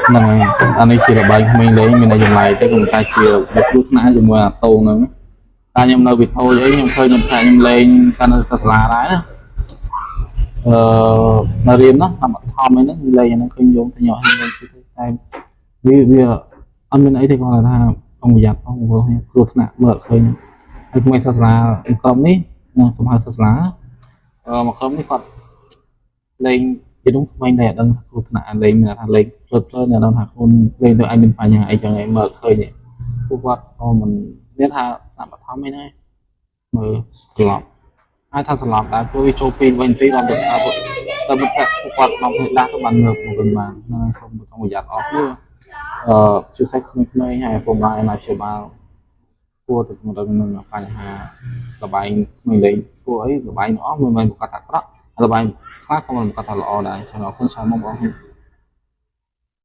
ហ្នឹងហើយអានេះជាល្បែងក្មេងលេងមានតែចម្លែកទេក៏ប៉ុន្តែជាវាគ្រោះថ្នាក់ជាមួយអាតោងហ្នឹងតែខ្ញុំនៅវិថូអីខ្ញុំឃើញខ្ញុំថាខ្ញុំលេងកាលនៅសាលាដែរណាអឺនៅរៀននោះតាមធំអីហ្នឹងលេងអាហ្នឹងឃើញយងទៅញ៉ោះលេងទៅតែវាអត់មានអីទេគាត់ថាអង្គប្រយ័ត្នផងព្រោះគ្រោះថ្នាក់មើលឃើញហើយក្មេងសាលាក្រុមនេះនឹងសម្ហាសាលាអឺមកក្រុមនេះគាត់លេងពីនោះក្មេងតែអត់ដឹងថាគ្រោះថ្នាក់លេងមានថាលេងភ្លើតភ្លើនអត់ដឹងថាខ្លួនលេងទៅឯងមានបញ្ហាអីចឹងឯងមើលឃើញពួកគាត់ក៏មិនមានថាថ្នាក់បឋមអីដែរមើលស្លាប់អាចថាស្លាប់ដែរព្រោះវាចូលពេលវិញទីដល់ទៅទៅមិត្តភក្តិពួកគាត់មកភ្លេចដាស់ទៅបានងើបមកវិញបានហ្នឹងហើយសូមបន្តប្រយ័ត្នអស់គ្នាអឺជាពិសេសក្មេងៗហើយពុកម្ដាយមកព្យាបាលគួរតែមកដឹងនឹងបញ្ហាលបែងក្មេងលេងព្រោះអីលបែងអស់មិនមែនប្រកាសអាក្រក់លបែងខ្លះក៏មិនប្រកាសថាល្អដែរចឹងអរគុណច្រើនមកបងប្អូន។